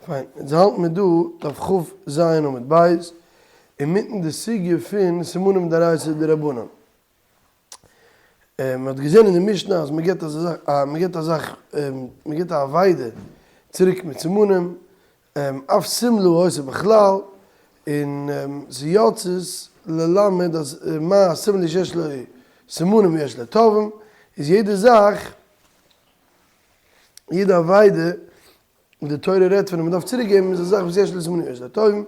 פיין, אונז האלט מיר דא דף כ"ז עמוד ב', אינמיטן די סוגיא פון סימנים דאורייתא דרבנן. מען האט געזען אין די משנה אז מען גיבט אזא זאך, מען גיבט א זאך, מען גיבט א אבידה צוריק מיט סימנים, אף שמלה היתה בכלל, און ס'איז יצאת ללמד אז מה שמלה שיש לו סימנים יש לו תובעים, איז יעדע זאך, יעדע אבידה וואס די תורה רעדט פון אז מען דארף צוריק געבן איז א זאך וואס יש לו סימנים יש לו תובעים,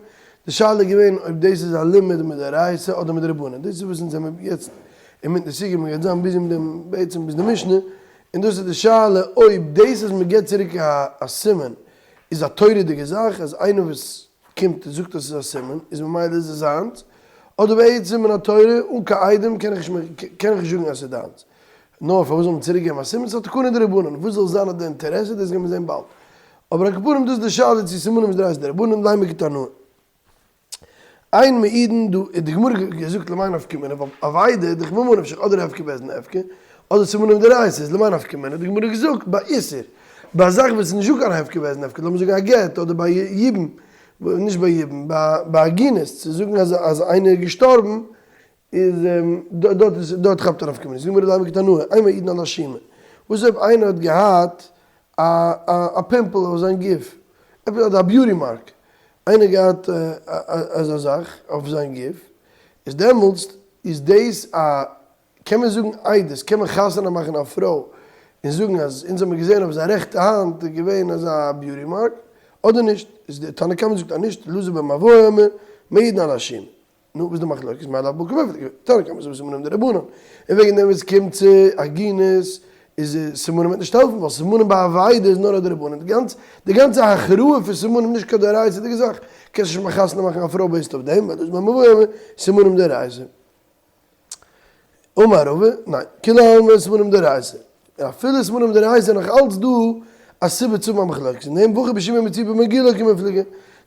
די שאלה איז געווען אויב דאס איז א לימוד מדאורייתא אדער מדרבנן, דאס איז וואס אונז זעמיר יעצט אינמיטן די סוגיא, מען גייט זיין ביזי מיט דעם בעצם ביז די משנה, און דאס איז די שאלה אויב דאס אז מען געבט צוריק א סימן איז א תורה'דיגע זאך אז איינער וואס קומט און זאגט אז ס'איז א סימן איז ממילא איז עס זיינס, אדער בעצם מן התורה אן קיין עדים קען איך נישט זאגן אז ס'איז דיינס. נאר פארוואס זאל מען צוריק געבן א סימן? ס'איז א תקנה דרבנן, וואס זאל זיין אט די אינטערעסע דאס גייט מען זען באלד. אבער על כל פנים דאס איז די שאלה צו סימנים איז דאורייתא דרבנן לימא כתנאי. אין מעידין דא איז די גמרא געזאגט למאי נפקא מינה ווייל אבידה איז דאך ממה נפשך אדער הפקר בית דין הפקר אדער סימנים דאורייתא איז למאי נפקא מינה האט די גמרא געזאגט ביי איסור ביי א זאך וואס איז נישט דא קיין הפקר בית דין הפקר לאמיר זאגן א גט אדער ביי יבום נישט ביי יבום ביי עגונות צו זאגן אז אז איינער איז געשטארבן איז דארט איז דארט כאפט א נפקא מינה זאגט די גמרא לימא כתנאי אין מעידין על השומא וואס אויב איינער האט געהאט א א פימפל אויף זיין גוף עפעס אדער א beauty mark איינער געהאט אזא זאך אויף זיין גוף איז דעמאלטס איז דאס א קען מען זאגן עדות קען מען חתונה מאכן א פרוי און זאגן אז אונז האמיר געזען אויף זיין רעכטע האנט איז געווען אזא beauty mark אדער נישט איז די תנא קמא זאגט אז נישט אלעזר בן אבויה אומר מעידין על השומא. נו, וואס איז די מחלוקת? מאי לאו בהא קמיפלגי? תנא קמא סבר סימנים דרבנן. און וועגן דעם ווען עס קומט צו עגונות איז סימנים וועט נישט העלפן ווייל סימנים ביי אבידה איז נאר א דרבנן. די גאנצע די גאנצע הכרעה פון סימנים נישט קיין דאורייתא'דיגע זאך. קענסט נישט מאכן חתונה מאכן א פרוי based אויף דעם ווייל דאס איז בן אבויה סימנים דאורייתא. אמר רבא, ניין, כולי עלמא סימנים דאורייתא, און אפילו סימנים דאורייתא איז נאך אלץ דא א סיבה צו האבן א מחלוקת אין דעם, והכא בשומא מצויה במגילו קמיפלגי,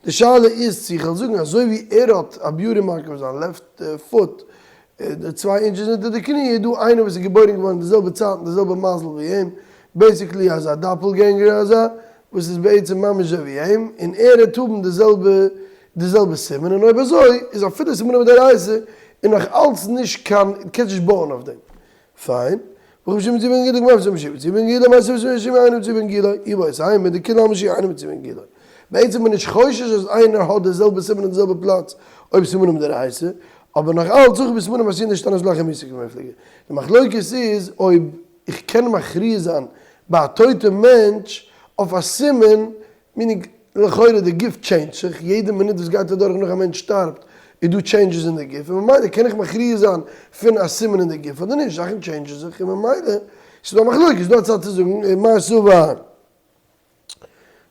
די שאלה איז צו איך וועל זאגן אזוי ווי ער האט א beauty mark אויף זיין left foot, די צוויי inches אונטער די קני, איז דא איינער וואס איז געבוירן געווארן אין די זעלבע צייט און די זעלבע מזל ווי אים, basically אזא doppelganger אזא, וואס איז בעצם ממש אזוי ווי אים, און ער העט האבן די זעלבע די זעלבע סימן, און אויב אזוי איז אפילו סימנים מדאורייתא איז נאך אלץ נישט קיין, קענסט נישט בויען אויף דעם. פיין. ברוך השם צו בן גילו גמרא צו משיב צו בן גילו מעשה וואס משיב איינעם צו בן גילו איבער עס איין מיט די כולם משיב איינעם צו בן גילו. בעצם בין נישט חושש אז איינער האט די זעלבע סימן אין די זעלבע פלאץ אויב סימנים דאורייתא, אבער נאך אלץ זוך בסימנים עשין להשתנות לאחר מיתה קמיפלגי. די מחלוקת איז אויב איך קען מכריע זיין ביי א טויטע מענטש אויף א סימן, meaning לכאורה די גוף טשעינדזשט זיך, יעדע מינוט וואס גייט אדורך נאך א מענטש שטארבט איז דא changes אין די גוף, און ממילא קען איך מכריע זיין פון א סימן אין די גוף אדער נישט, זאכן טשעינדזשן זיך און ממילא ס'איז דא א מחלוקת, ס'איז דא א צד צו זאגן מר סבר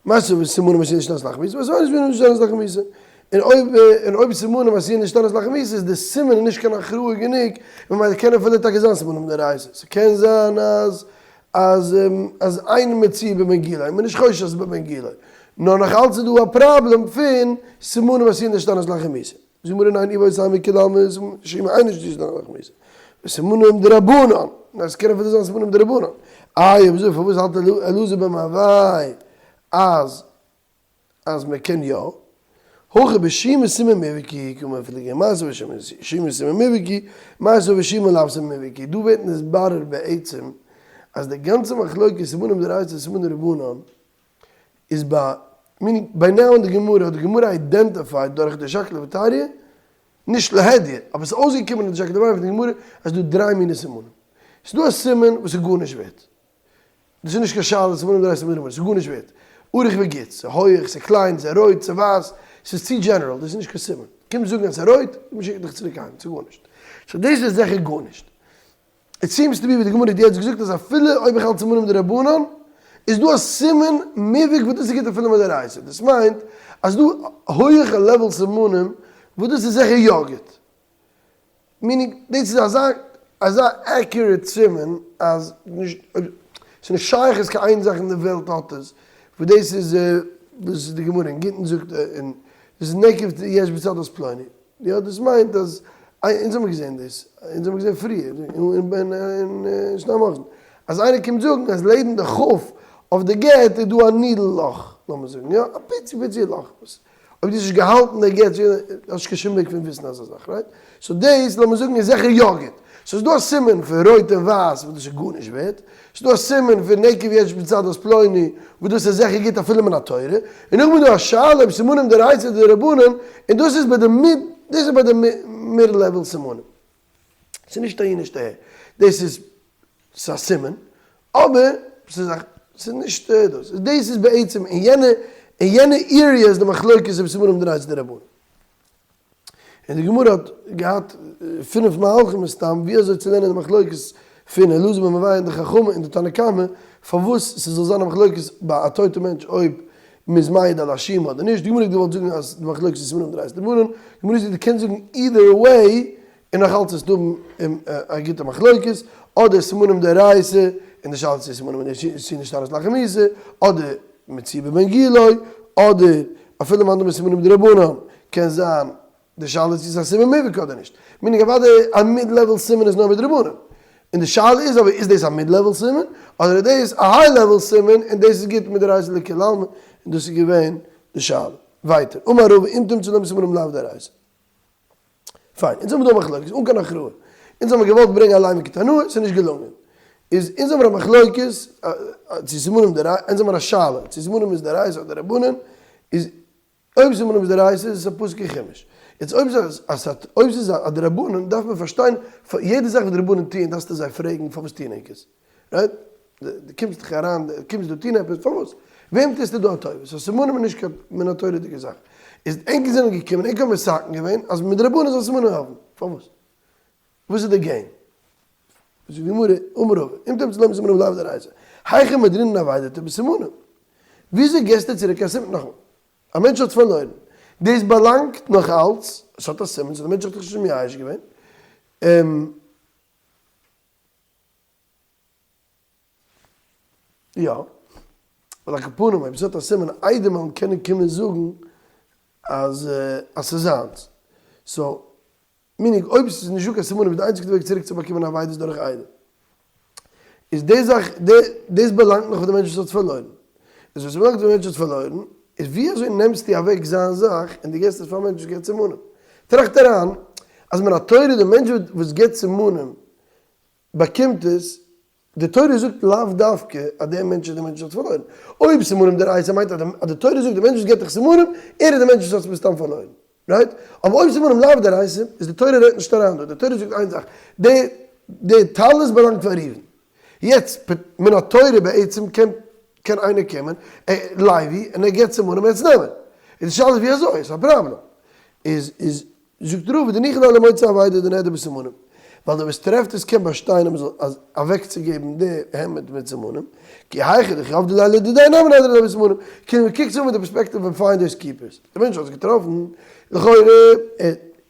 מר סבר סימנים עשויין להשתנות לאחר מיתה, מר סבר סימנים להשתנות לאחר מיתה, און אויב און אויב סימנים עשויין להשתנות לאחר מיתה איז די סימן נישט קיין הכרעה גענוג, ממילא קען אפילו טאקע זיין סימנים דאורייתא, ס'קען זיין אז אז אז אין מצויה במגילו, מ'איז נישט חושש אז ס'איז במגילו, נאר נאך אלץ איז דא א פראבלעם פון סימנים עשויין להשתנות לאחר מיתה. זאגט גמרא ניין איבעית אימא כולי עלמא שומא אין עשויין להשתנות לאחר מיתה. וסימנים דרבנן, ניין ס'קען אפילו זיין סימנים דרבנן. איי אויב אזוי פארוואס האלט אלעזר בן אבויה אז אז מען קען יא, הכא בשומא סימן מובהק הוא קמיפלגי, מר סבר שומא סימן מובהק הוא, מר סבר שומא לאו סימן מובהק הוא, דא ווערט נתברר בעצם אז די גאנצע מחלוקת סימנים דאורייתא און סימנים דרבנן איז ביי, meaning by now אין די גמרא האט די גמרא identified דורך די שקלא וטריא, נישט להדיא, אבער ס'איז אויסגעקומען אין די שקלא וטריא פון די גמרא אז ס'דא דריי מיני סימנים, ס'דא א סימן וואס איז גארנישט ווערט, דאס איז נישט קיין שאלה סימנים דאורייתא סימנים דרבנן, ס'איז גארנישט ווערט. ארוך ווי גוט, ס'איז הויעך, ס'איז קליין, ס'איז רויט, ס'איז ווייס, ס'איז צו general, דאס איז נישט קיין סימן. קומסט זאגן אז ס'איז רויט, מ'שיקט דיך צוריק אהיים, ס'איז גארנישט. so דאס איז זיכער גארנישט. It seems to be ווי די גמרא האט יעצט געזאגט אז אפילו אויב איך האלט סימנים דרבנן, איז דא א סימן מובהק וואס דאס איז גוט אפילו מדאורייתא. דאס מיינט אז ס'דא הויעכע level סימנים וואס דאס איז זיכער יא גוט. meaning דאס איז אזא אזא accurate סימן אז נישט ס'איז נישט שייך אז קיין איין זאך אין די וועלט האט עס, וואס דאס איז דאס איז די גמרא אין גיטין זאגט און דאס איז נקב יש בצלעת פלוני, יא דאס מיינט אז אונז האמיר געזען דאס, אונז האמיר געזען פריער אין שני מוחין אז איינער קומט זאגן אז לעבן די כ' אויף די גט איז דא א needle לאך. לאמיר זאגן יא, א פיצי פיצי לאך, וואס אויב דו האסט נישט געהאלטן די גט, האסט נישט קיין שום וועג פון וויסן אזא זאך, right? So דאס לאמיר זאגן איז זיכער יא גוט. סאיז דא א סימן פון רויט און ווייס וואס דאס איז גארנישט ווערט, ס'איז דא א סימן פון נקב יש בצד פלוני וואס דאס איז זיכער גוט אפילו מן התורה, און נאכדעם איז דא א שאלה אויב סימנים דאורייתא אדער דרבנן, און דאס איז ביי די mid, דאס איז ביי די middle level סימנים. ס'איז נישט אהין נישט אהער. דאס איז, ס'איז א סימן, אבער ס'איז א, ס'איז נישט דאס. דאס איז בעצם אין יענע, אין יענע area איז די מחלוקת אויב סימנים דאורייתא אדער דרבנן. און די גמרא האט געהאט פינף מהלכים מסתם ווי אזוי צו לערנען די מחלוקת פון אלעזר בן בבאי און די חכמים און די תנא קמא פארוואס ס'זאל זיין א מחלוקת ביי א טויטע מענטש אויב מ'איז מעיד על השומא אדער נישט, די גמרא האט געוואלט זאגן אז די מחלוקת איז סימנים דאורייתא דרבנן, די גמרא זאגט דו קענסט זאגן either way און נאך אלץ וועסטו האבן א גוטע מחלוקת, אדער סימנים דאורייתא און די שאלה צו סימנים צו נשתנות לאחר מיתה, אדער מצויה בבן גילו, אדער אפילו מאן דאמר סימנים דרבנן, קען זיין די שאלה איז צו ס'איז א סימן מובהק אדער נישט. meaning אוודאי א mid level סימן איז נאר מדרבנן. און די שאלה איז אבער איז דאס א mid level סימן, אדער איז דאס א high level סימן און דאס איז גוט מדאורייתא לכולי עלמא, און דאס איז געווען די שאלה. ווייטער, אמר רבא אם תמצא לומר סימנים לאו דאורייתא. פיין, אונז האבן דא א מחלוקת אן קיין הכרעה. אונז האבן געוואלט ברענגען א לימא כתנאי, ס'איז נישט געלונגען. איז אונז האבן א מחלוקת צו סימנים דאורייתא, אונז האבן א שאלה צו סימנים איז דאורייתא אדער דרבנן, איז אויב סימנים איז דאורייתא איז עס א פסוק אין חומש. יעצט אויב ס'איז אויב ס'איז א דרבנן דארף מען פארשטיין יעדע זאך וואס די רבנן טוען דארפסטו זיי פרעגן פארוואס טוען ענק עס. right? דו קומסט דיך אריין, דו קומסט דא טון עפעס, פארוואס? וועם טוסטו דא א טובה? so סימנים איז נישט קיין מן התורה'דיגע זאך. איז ענק זענען געקומען, ענק האבן מתקן געווען אז מדרבנן זאל סימנים העלפן. פארוואס? וואס איז די gain? זאגט די גמרא, אמר רבא, אם תמצא לומר סימנים לאו דאורייתא, היכי מהדרינן אבידתא בסימנים. וויאזוי געסטו צוריק א סימן? נאכאמאל, א מענטש האט פארלוירן, דאס באלאנגט נאך אלץ, עס האט א סימן, so דער מענטש האט זיך נישט מייאש געווען. יא, ווייל על כל פנים אויב ס'האט א סימן עדים וועלן קענען קומען זאגן אז אז ס'איז זיינס. so, meaning אויב ס'איז נישטא קיין סימנים איז די איינציגסטע וועג צוריק צו באקומען א אבידה איז דורך עדים. איז די זאך די דאס באלאנגט נאך פאר די מענטש וואס האט עס פארלוירן. איז ווען ס'באלאנגט פאר די מענטש וואס האט פארלוירן, איז ווי אזוי נעמסטו אוועק זיין זאך און דו געסט עס פאר א מענטש וואס געבט סימנים? טראכט אריין אז מן התורה די מענטש וואס געבט סימנים באקומט עס, די תורה זאגט לאו דווקא אז דער מענטש איז דער מענטש וואס האט פארלוירן, אויב סימנים דאורייתא מיינט אז די תורה זאגט דער מענטש וואס געבט דיך סימנים, ער איז דער מענטש וואס האט עס מסתם פארלוירן, right? אבער אויב סימנים לאו דאורייתא, איז די תורה רעדט נישט אריין דא, די תורה זאגט איין זאך, די די טלית באלאנגט פאר ראובן, יעצט מן התורה בעצם קען קען איינער קומען, לוי, און ער געבט סימנים ער וועט עס נעמען, איז די שאלה איז ווי אזוי, ס'איז א פראבלעם, איז איז זאגט רבא דניחא ליה למוצא אבידה דנהדר בסימנים, ווייל דער וואס טרעפט עס קען באשטיין אז מ'זאל אז אוועקצוגעבן די העמד מיט סימנים, כי היכי דכי עבדי ליה לדידיה נמי נהדר ליה בסימנים, כאילו מ'קוקט עס אן מיט די פערספעקטיוו פון finders keepers, דער מענטש האט עס געטראפן, לכאורה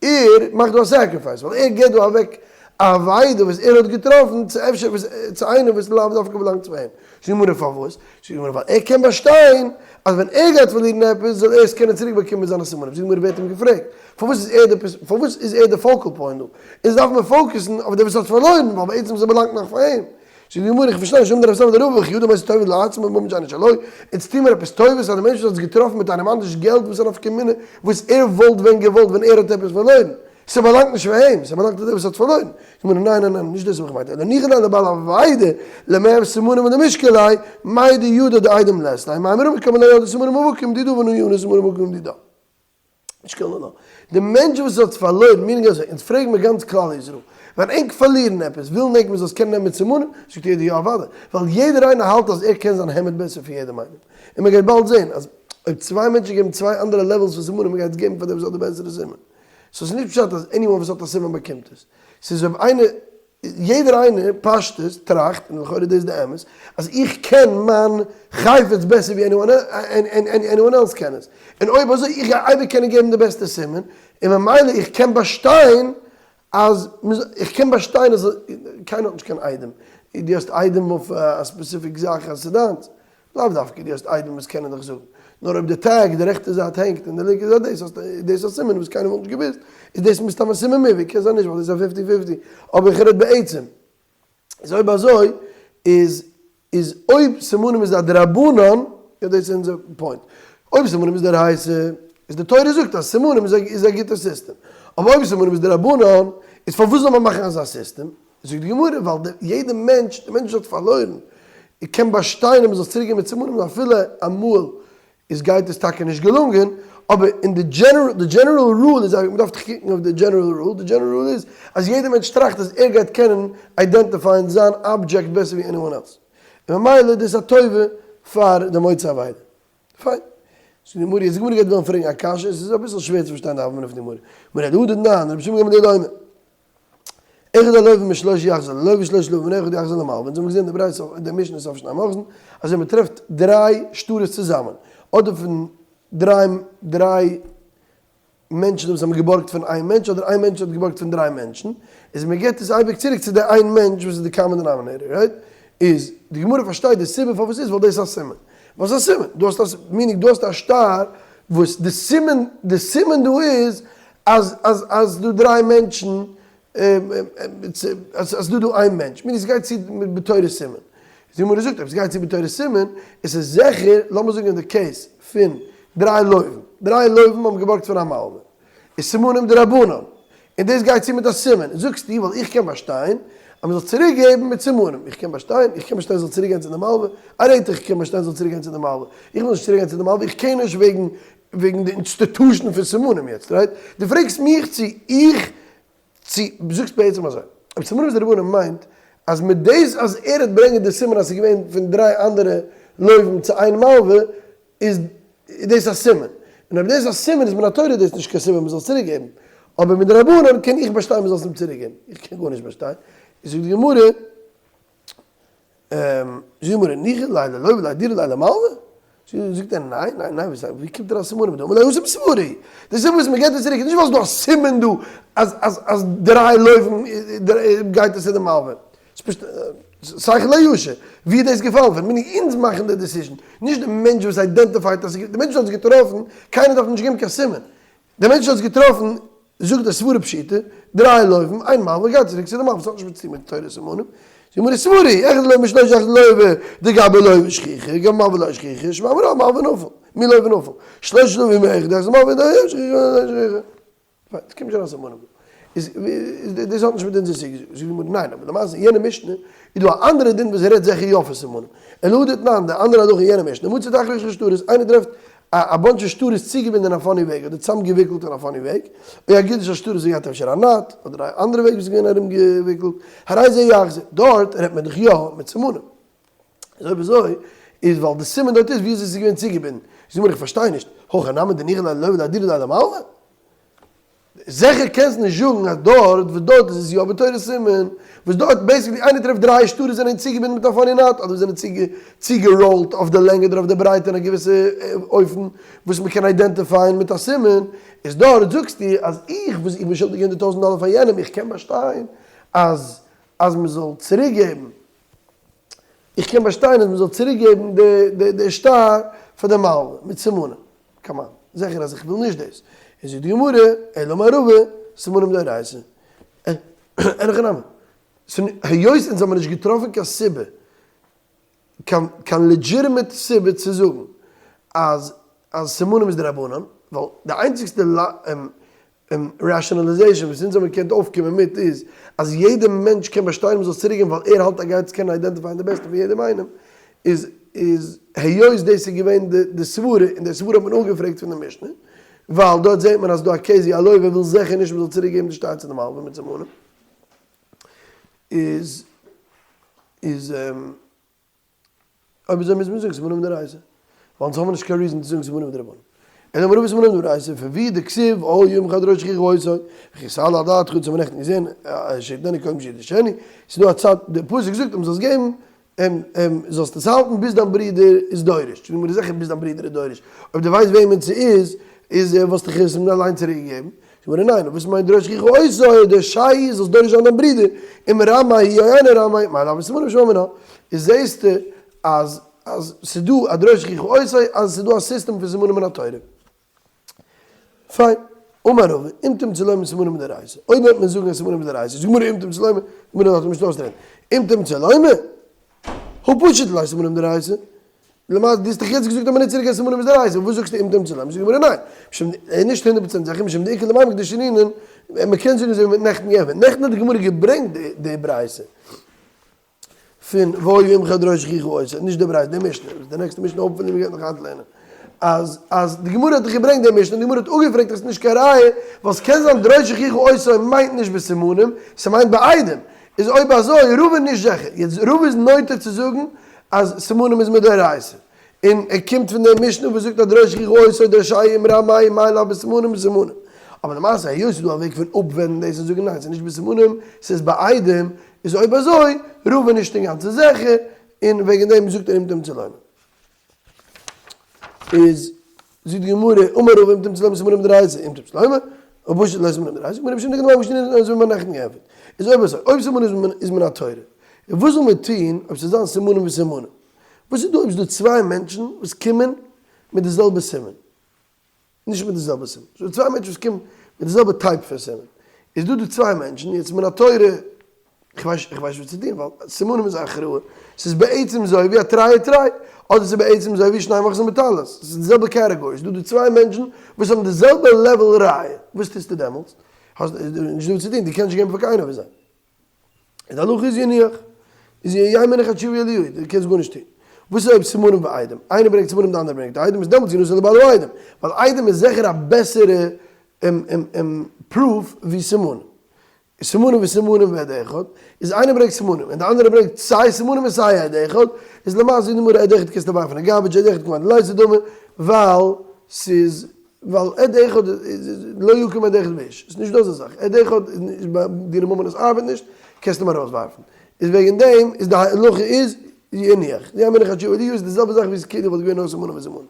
ער מאכט דא א sacrifice, ווייל ער געבט דא אוועק א אבידה וואס ער האט געטראפן צו אפשר צו איינעם וואס לאו דווקא באלאנגט צו אים. זאגט די גמרא פארוואס? זאגט די גמרא ווייל ער קען באשטיין אז ווען ער גייט פארלירן עפעס זאל ער עס קענען צוריק באקומען מיט זיינע סימנים, זאגט די גמרא ווער האט אים געפרעגט? פארוואס איז ער די פארוואס איז ער די focal point דא? אונז דארף מען focus ן אויף דער וואס האט פארלוירן ווייל בעצם ס'באלאנגט נאך פאר אים. זאגט די גמרא איך פארשטיי נישט אמר רב ספרא דרבא וכי אדם עושה טובה לעצמו בממון שאינו שלו, אונז טוהן מיר עפעס טובות אז דער מענטש וואס האט עס געטראפן מיט איינעם אנדערש געלט וואס איז א נפקא מינה וואס ער וואלט ווען געוואלט ווען ער האט עפעס פארלוירן? ס'באלאנגט נישט פאר אים, ס'באלאנגט פאר דער וואס האט פארלוירן. זאגט מען ניין ניין ניין, נישט דאס האב איך געמיינט, אלא ניחא ליה לבעל אבידה למיהב סימנים ולמישקל ליה, מאי דידע דעדים לית ליה, מאי מרמי קמא ליה ידע סימנים מובהקים דידא ונא ידע סימנים מובהקים דידא. נישט קיין לא. די מענטש וואס האט פארלוירן, meaning אזוי, אונז פרעגן מיר גאנץ כלל ישראל, ווען ענק פארלירן עפעס, ווילן ענק מ'זאל עס קענען נעמען מיט סימנים? זאגט יעדער יא אוודאי, ווייל יעדער איינער האלט אז ער קען זיין העמד בעסער פון יעדעם איינעם. און מ'גייט באלד זען אז אויב צוויי מענטשן געבן צוויי אנדערע levels פון סימנים מ'גייט עס געבן פאר דעם וואס האט די בעסערע סימן. so ס'איז נישט פשט אז anyone וואס האט א סימן באקומט עס. ס'איז אויב איינער, יעדער איינער פשטות טראכט, און לכאורה דאס איז די אמת, אז איך קען מיין חפץ בעסער ווי anyone else קען עס. און אויב אזוי איך גיי אייביג קענען געבן די בעסטע סימן, און ממילא איך קען באשטיין אז איך קען באשטיין אז קיינער האט נישט קיין עדים, דו האסט עדים אויף א specific זאך אז ס'איז דיינס, לאו דווקא דו האסט עדים וואס קענען דיך זאגן, נאר אויב די tag די רעכטע זייט הענגט און די לינקע זייט דאס האסטו איז דאס א סימן וואס קיינער וואלט נישט געוואוסט, איז דאס מסתם א סימן מובהק, קען זיין נישט ווייל דאס איז א fifty fifty, אבער איך רעד בעצם, איז אויב אזוי איז איז אויב סימנים איז א דרבנן. יא דאס איז אונזער point. אויב סימנים איז דאורייתא, איז די תורה זאגט אז סימנים איז א גוטע סיסטעם. אבער אויב סימנים איז דרבנן, איז פארוואס זאל מען מאכן אזא סיסטעם? זאגט די גמרא, ווייל די יעדע מענטש, די מענטש וואס האט פארלוירן, קען באשטיין אז מען זאל צוריק געבן מיט סימנים אפילו אמאל איז גייט עס טאקע נישט געלונגען, אבער אין די general, די general rule איז, מען דארף דאך קוקן אויף די general rule, די general rule איז אז יעדע מענטש טראכט אז ער גייט קענען identify ען זיין אבדזשעקט בעסער ווי anyone else, און ממילא איז דאס א טובה פאר די מוצא אבידה. פיין. זאגט די גמרא, יעצט די גמרא גייט וועלן פרעגן א קשיא, עס איז אביסל שווער צו פארשטיין די הוה אמינא פון די גמרא. מרא דהא דתנן, רבי שמעון גמליאל אומר, אחד הלוה משלושה יחזיר ללוה ושלושה לוים מן אחד יחזיר למלוה, אונז האבן געזען די ברייתא אין די משנה סוף שנים אוחזין, אז ווען מען טרעפט דריי שטרות צוזאמען, אדער פון דריי דריי מענטשן וואס האבן געבארגט פון איין מענטש, אדער איין מענטש האט געבארגט פון דריי מענטשן, איז מען געבט עס אייביג צוריק צו די איין מענטש וואס איז די common denominator, right? איז די גמרא פארשטייט די סיבה פארוואס איז ווייל דאס איז א סימן. וואס איז א סימן? דו האסט א, meaning דו האסט א שטר וואס די סימן, די סימן דא איז אז אז אז דא דריי מענטשן אז אז דא דא איין מענטש, meaning ס'גייט צו בתורת סימן. די גמרא זאגט אויב ס'גייט צו בתורת סימן איז עס זיכער, לאמיר זאגן אין די case פון דריי לווים, דריי לווים האבן געבארגט פון א מלווה, איז סימנים דרבנן, און דאס גייט צו מיט א סימן, זאגסטו ווייל איך קען באשטיין אז מ'זאל צוריק געבן מיט סימנים, איך קען באשטיין, איך קען באשטיין זאל צוריק גיין צו די מלווה, א רעיט איך קען באשטיין זאל צוריק גיין צו די מלווה, איך וויל נישט צוריק גיין צו די מלווה, איך קען נישט וועגן וועגן די institution פון סימנים יעצט, right? דו פרעגסט מיך צו איך, צו, זאגסט בעצם אזוי, אויב סימנים איז דרבנן מיינט אז מיט דאס אז ער האט ברענגען די סימן אז ס'איז געווען פון דריי אנדערע לווים צו איין מלווה, איז דאס א סימן, און אויב דאס איז א סימן איז מן התורה דאס נישט קיין סיבה מ'זאל עס צוריק געבן, אבער מדרבנן קען איך באשטיין מ'זאל עס אים צוריק געבן, איך קען גארנישט באשטיין, זאגט די גמרא, זאגט די גמרא, ניחא ליה ללוה ולאהדורי ליה למלוה? זאגט ער ניין ניין ניין, ווי קומט דיר א סימנים דא, אמר ליה התם סברא, די סיבה וואס מ'געבט עס צוריק איז נישט ווייל ס'איז דא א סימן דא אז אז אז דריי לווים גייט עס צו די מלוה, ס'פשוט שכל הישר, ווי איז דאס געפאלן פון? מיינט אונז מאכן די decision, נישט די מענטש וואס identify ט אז די מענטש האט עס געטראפן, קיינער דארף נישט געבן קיין סימן, די מענטש האט עס געטראפן, זאגט די סברה פשיטא, דריי לווים, איין מלווה גייט צוריק צו די מלווה, ס'האט נישט מיט צו מיט תורת סימנים, זאגט מיר סברה, אחד לווה משלושה אחד לווה דגבי לווה שכיחא, גבי מלווה לא שכיחא, שמע מינה מלווה נפל, מי לווה נפל, שלושה לווים אחד, מלווה לא שכיחא. פיין, עס קומט נישט אריין סימנים דא. איז דאס האט נישט מיט אונזער סוגיא. זאגט די גמרא, ניין, אבער למעשה אין יענע משנה איז דא א אנדערע דין וואס רעדט זיכער יא פון סימנים. אלא דתנן, די אנדערע הלכה אין יענע משנה, מצא תחרוש של שטרות, איינער טרעפט א bunch of שטרות צוגעבינדען אין א funny וועג, אדער צוזאמגעוויקלט אין א funny וועג, או אגודה של שטרות האט געהאט אפשר א knot, אדער א אנדערע וועג וואס איז געווען ארומגעוויקלט, הרי זה יחזיר. דארט רעדט מען דאך יא מיט סימנים. איז אויב אזוי איז ווייל די סימן דארט איז ווי אזוי ס'איז געווען צוגעבינדן. זאגט די גמרא איך פארשטיי נישט, הכא נמי דניחא ליה ללוה ולאהדורי ליה למלוה? זיכער קענסט נישט זאגן אז דארט וואס דארט איז עס יא בתורת סימן, וואס דארט basically איינער טרעפט דריי שטרות זענען צוגעבינדן מיט א funny knot אדער זענען צוגעראולט אויף די לענג אדער אויף די ברייט אין א געוויסע אופן וואס מ'קען identify ען מיט א סימן, איז דארט זאגסטו אז איך וואס איך בין שולדיג הונדערט טויזנט דאלער פאר יענעם איך קען באשטיין אז אז מ'זאל צוריקגעבן איך קען באשטיין אז מען זאל צוריק געבן די די שטר פאר די מלווה מיט סימנים, come on, זיכער אז איך וויל נישט דאס, און זאגט די גמרא, אלא אמר רבא, סימנים דאורייתא, אין הכי נמי, היות אונז האבן נישט געטראפן קיין סיבה, קיין קיין legitimate סיבה צו זאגן אז אז סימנים איז דרבנן, ווייל די איינציגסטע rationalization וואס אונז האבן געקענט אויפקומען מיט איז אז יעדע מענטש קען באשטיין מ'זאל עס צוריקגעבן ווייל ער האלט אז גייט עס קענען identify ען די בעסטע פון יעדעם איינעם איז איז היות דאס איז געווען די די סברה און די סברה האט מען אפגעפרעגט פון די משנה ווייל דארט זעט מען אז ס'דא א case ווי א לוה וויל זיכער נישט מ'זאל צוריקגעבן די שטר צו די מלווה מיט סימנים איז איז. אויב אזוי מוז מען זאגן סימנים מדאורייתא, ווייל אונז האבן נישט קיין reason צו זאגן סימנים מדרבנן. אלא אמר רבא סימנים מדאורייתא, פון ווי דכתיב והיה אם אחיך דרוש אחיך אותו, וכי תעלה על דעתך אונז האבן נעכטן געזען שיתננו קודם שידרשנו, ס'איז דא א צד, די פסוק זאגט אז מ'זאל עס געבן, זאלסט עס האלטן ביז דיין ברודער איז דורש, זאגט די גמרא זיכער ביז דיין ברודער איז דורש, אויב דו ווייסט וועמען ס'איז, איז וואלסטו עס אים אליין צוריק געגעבן, זאגט די גמרא ניין, וואס מיינט דרוש אחיך אותו, דרשהו זאלסט דורש זיין דיין ברודער, אם רמאי הוא או אינו רמאי, מאי לאו סימנים שמע מינה, איז זעהסטו אז אז ס'איז דא א דרוש אחיך אותו, אז ס'איז דא א סיסטעם פון סימנים מן התורה. פיין, אמר רבא, אם תמצא לומר סימנים מדאורייתא, אויב וועט מען זאגן אז סימנים מדאורייתא, זאגט די גמרא אם תמצא לומר, די גמרא לאזט נישט אויסרעדן, אם תמצא לומר, הא פשוט ליה סימנים מדאורייתא. למעשה דו האסט דאך יעצט געזאגט אז מען נוצט צוריק א סימנים איז דאורייתא, וואס זאגסטו אם תמצא לומר? זאגט די גמרא ניין, משום די, נישט 100% זיכער, משום דאיכא למימר כדשנינן, מען קען זאגן אזוי ווי מען האט נעכטן געענטפערט, נעכטן האט די גמרא געברענגט די ברייתא פון והיה אם דרוש אחיך אותו, נישט די ברייתא, די משנה, די נעקסטע משנה hopefully מען גייט נאך היינט לערנען, אז אז די גמרא האט דאך געברענגט די משנה און די גמרא האט אפגעפרעגט אז ס'איז נישט קיין ראיה, ווייל ס'קען זיין דרוש אחיך אותו מיינט נישט בסימנים, ס'מיינט בעדים, איז אויב אזוי רבא איז נישט זיכער, יעצט רבא איז נוטה צו זאגן אז סימנים איז מדאורייתא, און ער קומט פון די משנה וואס זאגט אז דרוש אחיך אותו דרשהו אם רמאי מאי לאו בסימנים בסימנים, אבער למעשה היות ס'איז דא א וועג פון אפווענדן דאס און זאגן ניין ס'איז נישט בסימנים ס'איז בעדים, איז אויב אזוי רבא נישט אינגאנצן זיכער, און וועגן דעם זאגט ער אם תמצא לומר. איז זאגט די גמרא, אמר רבא אם תמצא לומר סימנים מדאורייתא, אם תמצא לומר, פשוט לא סימנים מדאורייתא, גמרא משום דכדמר משנינן אזוי ווי מיר האבן נעכטן געענטפערט. איז אויב אזוי, אויב סימנים איז מן התורה, און וואס זאל מען טון אויב ס'זאל זיין סימנים וסימנים? וואס איז דא אויב ס'איז דא צוויי מענטשן וואס קומען מיט די זעלבע סימן? נישט מיט די זעלבע סימן. ס'דא צוויי מענטשן וואס קומען מיט די זעלבע type פון סימן. איז דא די צוויי מענטשן, יעצט מן התורה, איך ווייס איך ווייס נישט וואס צו טון, ווייל סימנים איז א הכרעה. ס'איז בעצם אזוי ווי א תרי ותרי, אדער ס'איז בעצם אזוי ווי שניים אוחזין בטלית. ס'איז די זעלבע category. ס'איז דא די צוויי מענטשן וואס האבן די זעלבע level ראיה. וואס טוסטו דעמאלטס? האסט נישט דא וואס צו טון, דו קענסט נישט געבן פאר קיינער פון זיי. און די הלכה איז יניח, איז יהא מנח עד שיבוא אליהו, דו קענסט גארנישט טון. וואס איז אויב סימנים ועדים? איינער ברענגט סימנים די אנדערע ברענגט עדים, איז דעמאלטס ינתן לבעל העדים, ווייל עדים איז זיכער א בעסערע proof ווי סימנים. סימנים וסימנים ועד אחד, איז איינער ברענגט סימנים און די אנדערע ברענגט סיי סימנים און סיי עד אחד, איז למעשה זאגט די גמרא עד אחד קענסטו ווארפן אין garbage, עד אחד כמאן דליתא דמי, ווייל ס'איז ווייל עד אחד איז לא יקום עד אחד באיש, ס'איז נישט דא אזא זאך, עד אחד איז נישט ביי דיני ממונות ארבעט נישט, קענסט אים ארויסווארפן, איז וועגן דעם איז די הלכה איז יניח, יהא מונח עד שיבוא אליהו איז די זעלבע זאך ווי עס כאילו וואלט געווען נאר סימנים וסימנים.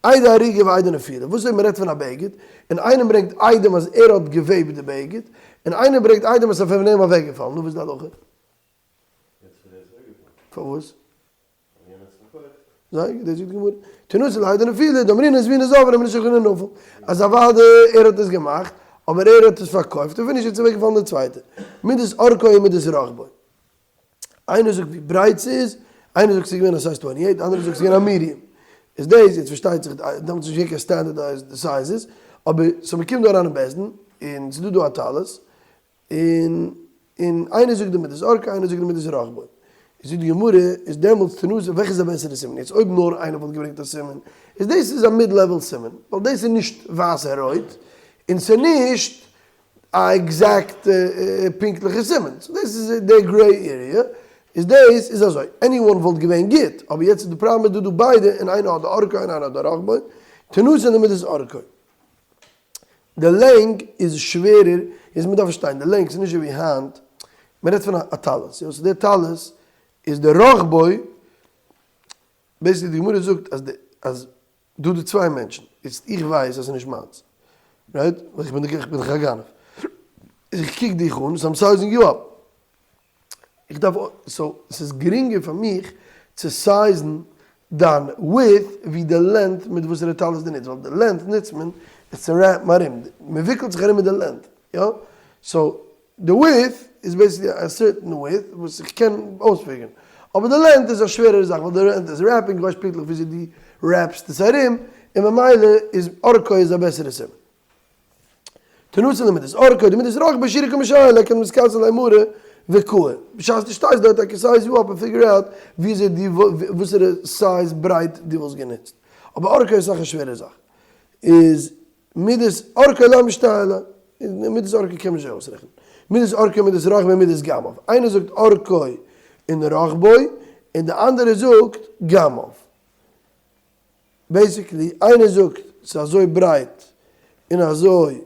עדי אריגה ועדי נפילה, וואס אויב מ'רעדט פון א בגד, און איינער ברענגט עדים אז ער האט געוועבט די בגד, און איינער ברענגט עדים אז ס'איז פון אים אוועקגעפאלן, נו וואס איז די הלכה? פארוואס? זייער גוט, דאס זאגט די גמרא. תינשא לעדי נפילה, דאמרינן זבינא זבניה ונישט אחרינא נפל. אז אוודאי ער האט עס געמאכט, אבער ער האט עס פארקויפט, און פון נישט איז אוועקגעפאלן די צווייטע. מידת ארכו און מידת רחבו. איינער זאגט ווי ברייט ס'איז, איינער זאגט ס'איז געווען א size 28, די אנדערע זאגט ס'איז געווען א medium. איז דאס, יעצט פארשטייט זיך, דעמאלטס איז נישט געווען קיין standardized sizes, אבער so מ'קומט דא אריין אין בית דין, און ס'איז דא דא א טלית, און און איינער זאגט די מידת ארכו איינער זאגט די מידת רחבו. זאגט די גמרא, איז דעמאלטס תינשא וועלכע איז א בעסערע סימן? יעצט אויב נאר איינער וואלט געברענגט א סימן, איז דאס איז א mid level סימן, ווייל דאס איז נישט ווייס און רויט, און ס'איז נישט א exact פונקטליכע סימן, so דאס איז די gray area, איז דאס איז אזוי, anyone וואלט געווען גוט, אבער יעצט איז די פראבלעם איז דא דא ביידע, און איינער האט די ארכו און איינער האט די רחבו, תינשא למידת ארכו. די לענג איז שווערער, איז מען דארף פארשטיין, די לענג איז נישט אזוי ווי היינט, מען רעדט פון א טלית, יא, so די טלית איז די רחבו, basically די גמרא זאגט אז די אז דא די צוויי מענטשן, איצט איך ווייס אז ס'איז נישט מיינס, right? ווייל איך בין איך בין דאך א גנב, איז איך קוק דיך אן, so I'm sizing you up, איך דארף, so ס'איז גרינגער פאר מיך צו size ן דיין width ווי די length מיט וואסערע טלית דו נוצט, ווייל די length נוצט מען עס צו wrap ן ארום, מען וויקלט זיך ארום מיט די length, יא? so די width איז basically א certain width וואס איך קען אויס figure ן, אבער די length איז א שווערערע זאך ווייל די length איז wrapping, איך ווייס פונקטליך וויאזוי דו wrap סט עס ארום, און ממילא איז ארכו איז א בעסערע סימן. תינשא למידת ארכו, דמידת רחבו שיעורא קא משייר ליה כדמתכסי ליה מרא וקאי. בשעת דו שטייסט דארט טאקע size you up און figure out וויאזוי דו וואסערע size ברייט דו וואלסט גענוצט. אבער ארכו איז אסאך א שווערע זאך. איז מידת ארכו לא משתייר ליה. מידת ארכו קען מען נישט אויסרעכענען. מידת ארכו מידת רחבו מידת גמיו. איינער זאגט ארכו און רחבו און די אנדערע זאגט גמיו. basically איינער זאגט ס'איז אזוי ברייט און אזוי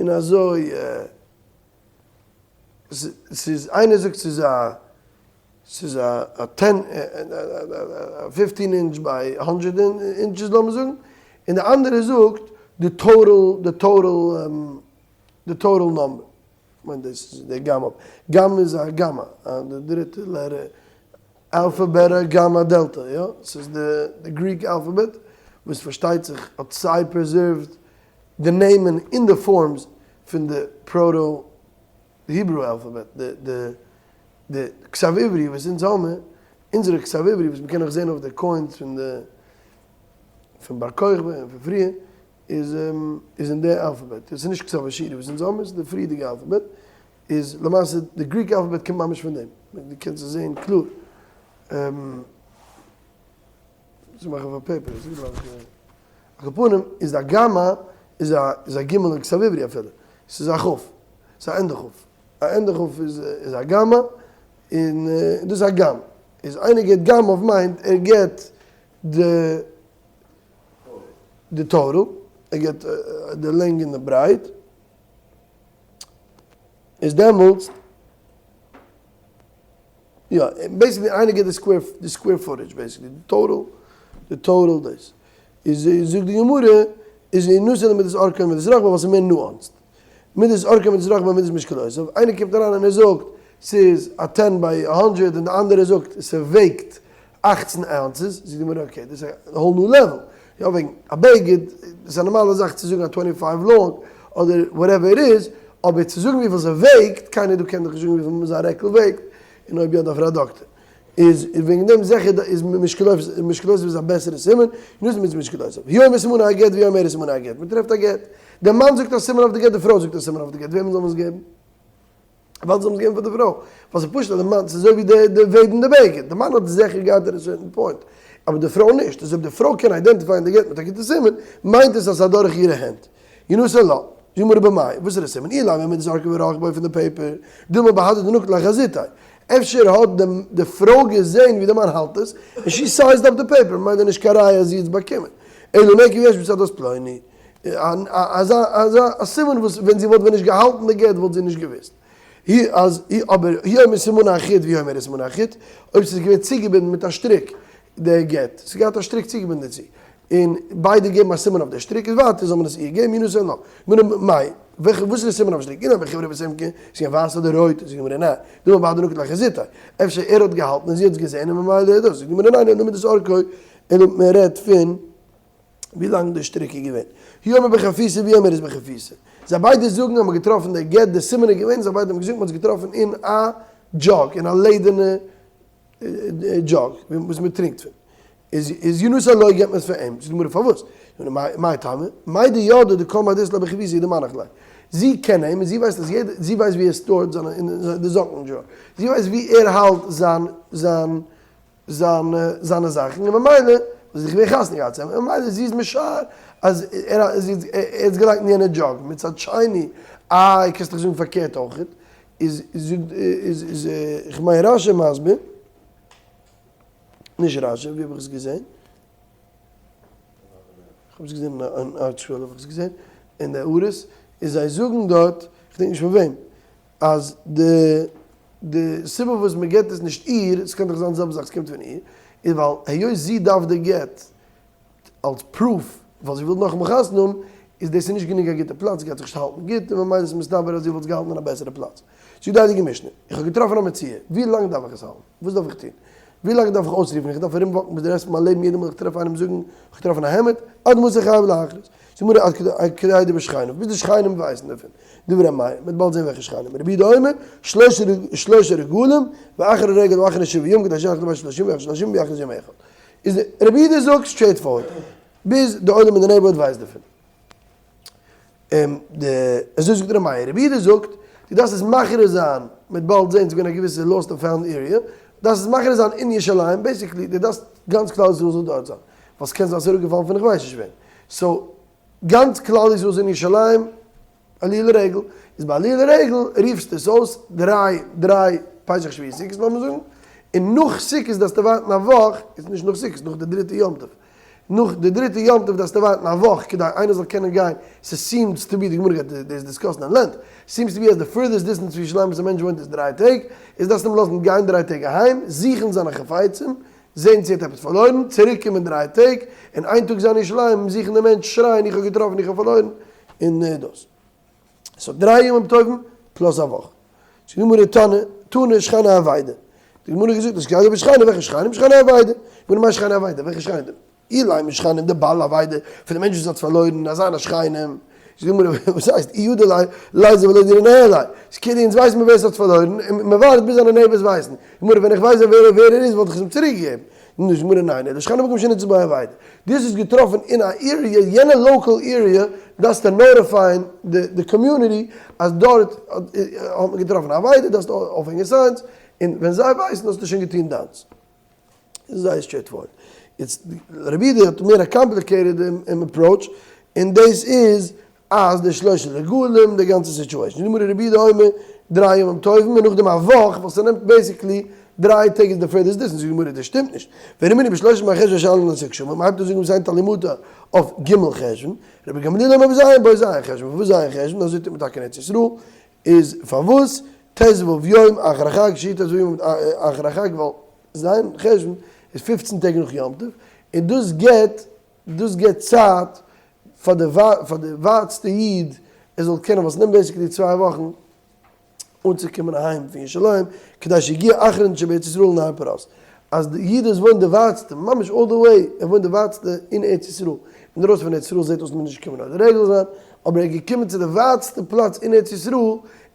און אזוי ס'איז איינער זאגט ס'איז א ס'איז א ten 15 inch by 100 inches לאמיר זאגן און די אנדערע זאגט די total די total די total number. כ'מיין דאס איז די גמ'. גמ' איז א גמ', די דריטע letter, alpha beta gamma delta, יא? ס'איז די Greek alphabet, וואס פארשטייט זיך האט סיי preserved די נעמען און די forms פון די proto Hebrew alphabet, די די כתב עברי וואס אונז האמיר. אונזערע כתב עברי וואס מ'קען נאך זען אויף די coins פון די פון בר כוכבא און פון פריער איז איז אין די אלפאבעט. עס איז נישט כתב אשורי וואס אונז האבן, עס איז די פריערדיגע אלפאבעט. איז למעשה די Greek alphabet קומט ממש פון דעם. דו קענסט עס זען קלאר. צו מאכן פאר paper איז גוט על כל פנים איז א גמא איז א איז א גימל אין כתב עברי אפילו. ס'איז א כ'. ס'איז א ענדע כ'. א ענדע כ' איז איז א גמא און דאס איז א גם. איז איינער געבט גם אויף מיינט ער געבט די די total, ער געבט די לענג און די ברייט. איז דעמאלטס יא, basically איינער געבט די square די square footage basically די total די total דאס איז זאגט די גמרא איז ינתן למידת ארכו ומידת רחבו ווייל ס'איז מער nuanced מידת ארכו ומידת רחבו ומידת משקלותיו איינער קומט אריין און ער זאגט ס'איז א ten by hundred און די אנדערע זאגט ס'וועגט 18 ounces, זאגט די גמרא okay דאס איז א whole new level, יא וועגן א בגד איז א נארמאלע זאך צו זאגן א twenty five long אדער whatever it is, אבער צו זאגן וויפיל ס'וועגט, קיינער דא קען דאך נישט זאגן וויפיל זיין רעקל וועגט, און אויב יא דארף ער א דאקטער. איז וועגן דעם זיכער איז משקלותיו איז א בעסערע סימן, נישט מיט משקלותיו. היא אומרת סימנה הגט והיא אומרת סימנה הגט, מ'טרעפט א גט, די מאן זאגט א סימן אויף די גט, די פרוי זאגט א סימן אויף די גט, וועמען זאל מען עס געבן? ווייל זיי האבן עס געגעבן פאר די פרוי, ווייל ס'איז פשוט אז די מאן, ס'איז אזוי ווי די די וועבן די בגד, די מאן האט זיכער געהאט at a certain point, אבער די פרוי נישט, איז אויב די פרוי קען identify ען די גט מיט א גוטע סימן, מיינט עס אז ס'איז אדורך אירע הענט. ינתן לה. זאגט גמרא במאי, וואס איז די סימן? אילימא ממידת ארכה ורחבה פון די paper, דילמא בהדה דנקיט ליה חזיתיה. אפשר האט די די פרוי געזען ווי די מאן האלט עס, און she sized up די paper, ממילא נישט קיין ראיה אז זי האט עס באקומען. אלא נקב יש בצד אות פלוני. אזא אזא א סימן וואס ווען זי וואלט ווען נישט געהאלטן די גט וואלט זי נישט געוואוסט היא אז היא אבער היא אומרת סימנה החוט והיא אומרת סימנה החוט אויב ס'איז געווען צוגעבינדן מיט א שטריק די גט ס'איז געהאט א שטריק צוגעבינדן דערצו און ביידע געבן א סימן אויף די שטריק איז ווייטער זאל מען עס איר געבן ינתן לה מנא מאי וועלכע וואס איז די סימן אויף שטריק אילימא בחיורא ובסומקא ס'איז געווען ווייס אדער רויט זאגט די גמרא ניין דילמא בהדה דנקיט ליה חזיתיה אפשר ער האט געהאלטן און זי האט עס געזען און ממילא איז דאס זאגט די גמרא ניין אלא למידת ארכו אלא מ'רעדט פון ווי לאנג די שטריק איז געווען. הוא אומר בחפיסה והיא אומרת בחפיסה. זיי ביידע זאגן אז מ'האט געטראפן די גט, די סימן איז געווען, זיי ביידע האבן געזאגט מ'האט עס געטראפן אין א jug, אין א לעדערנע jug וואס מ'טרינקט פון. איז איז ינתן לה געבט מען עס פאר אים. זאגט די גמרא פארוואס? מאי טעמא? מאי דידעה דכל מה דאית ליה בחפיסה הוא דמנח ליה. זי קען אים און זי ווייסט אז יעדע, זי ווייסט ווי ער store ט זיינע, אין די זאקן drawer. זי ווייסט ווי ער האלט זיין זיין זיינע זיינע זאכן און ממילא איז זי געווען חתונה געהאט צו אים און ממילא זי איז משער אז ער האט עס געלייגט אין יענע jug מצד שני איי קענסט דאך זאגן פארקערט אויכעט איז איז איז איך מיין רש"י מסביר נישט רש"י ווי האב איך עס געזען? איך האב עס געזען אין ArtScroll האב איך עס געזען אין די הערות איז זיי זאגן דארט כ'דענק נישט פון וועם אז די די סיבה וואס מען געבט עס נישט איר, עס קען דאך זיין די זעלבע זאך עס קומט פון איר, איז ווייל היות זי דארף די גט אלס proof ווייל זי וויל נאכאמאל חתונה האבן, איז דאס איז נישט גענוג א גוטע פלאץ, גייט זיך נישט האלטן גוט, און ממילא איז מסתבר אז זי וואלט עס געהאלטן אין א בעסערע פלאץ. זאגט די הייליגע משנה, איך האב געטראפן א מציאה, ווי לאנג דארף איך עס האלטן? וואס דארף איך טון? ווי לאנג דארף איך אויסרופן? איך דארף ארום walk ן ביז די rest פון מיין לעבן יעדע מאל איך טרעף איינעם זאגן איך האב געטראפן א העמד, עד מתי חייב להכריז. זאגט גמרא עד כדי ידעו שכניו, ביז די שכנים ווייסן דערפון. דברי מאיר, מ'וועט באלד זען וועלכע שכנים. רבי יהודה אומר, שלשה רגלים, ואחר הרגל ואחר שבעה יום כדי שילך לבית שלשים ואחר שלשים ויכריז יום אחד. איז רבי יהודה זאגט straight forward, ביז די עולם אין די neighborhood ווייסט דערפון. די, אזוי זאגט ר' מאיר, רבי יהודה זאגט, דו דארפסט עס מכריז זיין, מ'וועט באלד זען ס'איז געווען א געוויסע lost and found area, דארפסט עס מכריז זיין אין ירושלים, basically דו דארפסט גאנץ כלל ישראל זאל דארט זיין, ווייל ס'קען זיין ס'איז אראפגעפאלן פון איך ווייס נישט וועם, so גאנץ כלל ישראל איז אין ירושלים, עליה לרגל, איז ביי עליה לרגל רופסטו עס אויס דריי דריי פסח שבועות סוכות לאמיר זאגן, און נאך סוכות דארפסטו ווארטן א וואך, איז נישט נאך סוכות, נאך די דריטע יום טוב, נאך די דריטע יום טוב דארפסטו ווארטן א וואך כדי איינער זאל קענען גיין, ס'סיעמס טו בי, די גמרא גייט דאס discuss ן אין לענט, seems to be אז די furthest distance פון ירושלים וואס א מענטש וואוינט איז דריי טעג, איז דארפסטו אים לאזן גיין דריי טעג אהיים, זוכן זיינע חפצים, זען צו ער האט עפעס פארלוירן, צוריק קומען דריי טעג, און איין טאג זיין אין ירושלים, זוכן די מענטש, שרייען איך האב געטראפן, איך האב פארלוירן, און דאס. ס'האט דריי ימים טובים plus א וואך. זאגט די גמרא תנא, תנא שכני אבידה. די גמרא האט געזאגט אז כדי בשכנים, וועלכע שכנים? שכני אבידה. גמרא מאי שכני אבידה? וועלכע שכנים? אילימא שכנים דבעל אבידה, פון די מענטש וואס האט פארלוירן, אזאנע שכנים. זאגט די גמרא, וואס הייסט אי ידע ליה ליזיל ולודיע לניהלי, ס'איז כאילו אונז ווייסן מיר ווער ס'האט פארלוירן און מ'ווארט ביז זיינע neighbors ווייסן. גמרא, ווען איך ווייס ווען ווער ער איז וואלט איך עס אים צוריק געגעבן. זאגט די גמרא, ניין, אלא שכנא במקום שנמצא בו אבידה. דו האסט עס געטראפן אין א area, יענע local area דארפסטו notify ען די community אז דארט האט מען געטראפן א אבידה, דארפסט אויפהענגען signs, און ווען זיי ווייסן האסטו שוין געטון דיינס. איז זייער straight forward. יעצט רבי יהודה האט מער א complicated approach, און דאס איז אז די שלשה רגלים, די גאנצע situation. די גמרא רבי יהודה אומר דריי ימים טובים און נאכדעם א וואך, ווייל ס'נעמט basically דריי טעג איז די furthest distance, זאגט די גמרא דאס שטימט נישט. ורמינהו בשלושה מרחשוון שאלין את הגשמים, מ'הייבט אן זאגן ותן טל ומטר אויף ג' חשוון, רבי גמליאל אומר בז' בו ז' חשוון, פארוואס ז' חשוון, אזוי טוט מען טאקע אין ארץ ישראל, איז פארוואס ט"ו יום אחר החג שיעור ט"ו יום אחר החג ווייל ז' חשוון איז פופצן טעג נאך יום טוב און דאס געבט דאס געבט צייט פאר די פאר די ווייטסטע איד ער זאל קענען ווייל ס'נעמט basically צוויי וואכן אנצוקומען אהיים פון ירושלים כדי שיגיע אחרון שבארץ ישראל לנהר פרת אז די איד וואס וואוינט די ווייטסטע ממש all the way ער וואוינט די ווייטסטע אין ארץ ישראל אינדרויסן פון ארץ ישראל זעט אויס מ'איז נישט געקומען עולה רגל זיין אבער ער איז געקומען צו די ווייטסטע פלאץ אין ארץ ישראל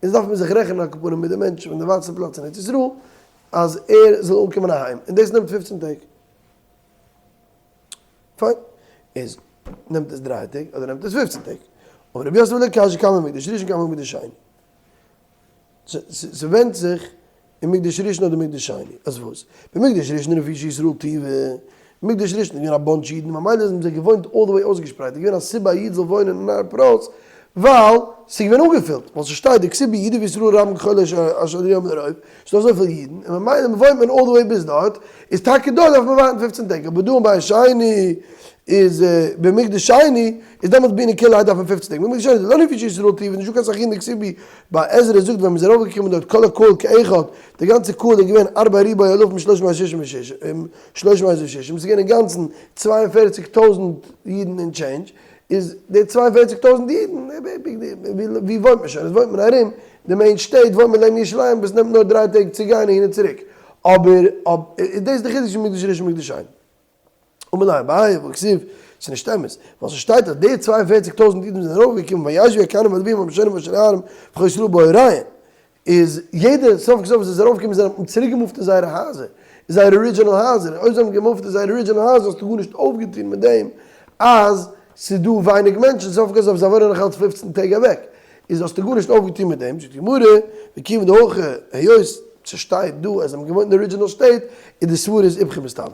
איז דארף מען זיך רעכענען על כל פנים מיט די מענטשן פון די ווייטסטע פלאץ אין ארץ ישראל אז ער זאל אנקומען אהיים און דאס נעמט פופצן טעג. פיין. איז נעמט עס דריי טעג אדער נעמט עס פופצן טעג? אבער רבי יוסף לא קשיא כמה מקדש ראשון כמה מקדש שני. ס'ווענדט זיך אין מקדש ראשון אדער מקדש שני. אז וואס? במקדש ראשון לפי שישראל טובא, מקדש ראשון איז געווען א bunch אידן ממילא האבן זיי געוואוינט all the way אויסגעשפרייט, איז געווען א סיבה א איד זאל וואוינען אין נהר פרת ווייל ס'איז געווען אנגעפילט, ווייל ס'שטייט דכתיב ביהודה וישראל רבים כחול אשר ים לרוב, ס'איז דא אזויפיל אידן, און ממילא וואוינט מען all the way ביז דארט, איז טאקע דארט דארף מען ווארטן פופצן טעג, אבער דא אין בית שני איז במקדש שני איז דעמאלטס בעינן כולי האי דארף מען פופצן טעג, במקדש שני לא לפי שישראל טובא, נישטא קיין סאך אידן דכתיב ביי עזרא זאגט ווען מ'איז ארויפגעקומען דארט כל הקהל כאחד, די גאנצע קהל איז געווען ארבע ריבוא אלפים שלוש מאות ששים ושש, שלוש מאות ושישים, ס'איז געווען אינגאנצן צוויי און פערציג טויזנט אידן און change, איז די צוויי און פערציג טויזנט אידן, ווי וואוינט מען שוין? עס וואוינט מען ארום די main שטעט, וואוינט מען לעבן ירושלים וואס נעמט נאר דריי טעג צו גיין אהין און צוריק, אבער איז דאס די חידוש פון מקדש ראשון מקדש שני? אמר ליה אביי והכתיב, ס'איז נישט אמת, ווייל ס'שטייט אז די צוויי און פערציג טויזנט אידן זענען ארויפגעקומען וישבו הכהנים והלוויים והמשוררים ואנשי הערים וכל ישראל בעריהם, איז יעדער סוף כל סוף וואס איז ארויפגעקומען זיי האבן צוריק געמופט אין זייערע הייזער, אין זייערע original הייזער, און אויב זיי האבן געמופט אין זייערע original הייזער האסטו גארנישט אויפגעטון מיט דעם אז ס'איז דא ווייניג מענטשן, סוף כל סוף זיי וואוינען נאך אלץ פופצן טעג אוועק, איז האסטו גארנישט אויפגעטון מיט דעם, זאגט די גמרא, וכיוון דהכי, היות ס'שטייט דא אז זיי האבן געוואוינט אין די original שטעט, איז די סברא איז איפכא מסתברא.